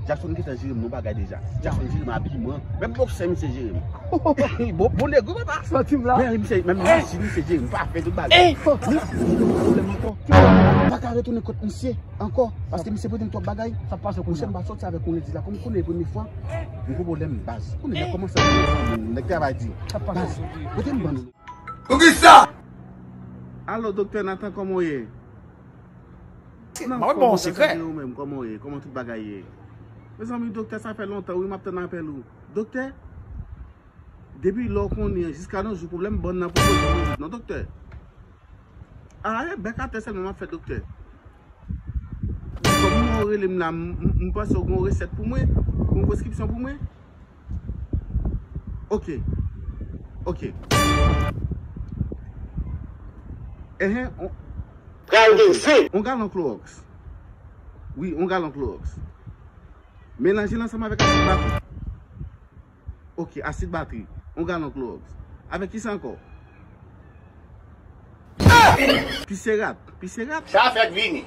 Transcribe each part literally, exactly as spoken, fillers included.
Jackson gentan jere m nan bagay deja. Jackson jere m abiman. Menm bòksè misye jere m. Bon, bon nèg wi papa. Santi m la. Men misye, menm machin misye jere m. Pa fè tout bagay. Wi, pwoblèm ankò. Pa ka retounen kot misye ankò. Paske misye prete m twòp bagay. Sa pase kounye a. Misye m pa sòti avèk yon legliz la. Kòm konnen premye fwa. M gwo pwoblèm baz. Konnen nèg kòmanse. Nèg travay di. Sa pase. Baz. Kote m ban nou? Poukisa? Alo, doktè Nathan, kòman w ye? Mwen bon, sekrè. Ou menm, kòman w ye? Kòman tout bagay ye? Mezanmi, doktè, sa fè lontan, wi, m ap tann apèl ou. Doktè, depi lè w konnen, jiska nos jours, pwoblèm bann nan poko janm rezoud, non, doktè. A, e bèk atè sèlman m ap fè, doktè. Kòm ou rele m la, m, m, m panse w gen yon resèt pou mwen, yon preskripsyon pou mwen. Ok. Ok. Enhen, on, pral gen zen. On galon klowòks. Wi, on galon klowòks. Melanje l ansanm avèk asid batri. Ok, asid batri. On galon klowòks. Avèk kisa ankò? Piserat. Piserat. Sa fèk vini.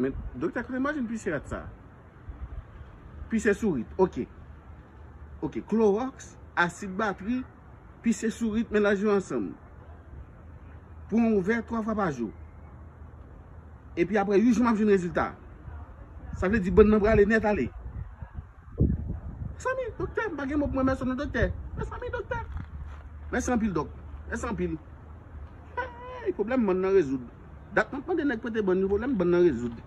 Men, doktè, kote m al jwenn piserat sa? Pise sourit. Ok. Ok. Klowòks, asid batri, pise sourit, melanje yo ansanm. Pran yon vè twa fwa pa jou. Epi apre uit jou, m ap jwenn rezilta. Sa vle di bann nan prale nèt ale. Mezanmi, doktè, m pa gen mo pou mwen, mèsi non, doktè. Mezanmi, doktè. Mèsi anpil, dòk. Mèsi anpil. Hey, pwoblèm bann nan rezoud. Dat m ap mande nèg prete bann yo, pwoblèm bann nan rezoud.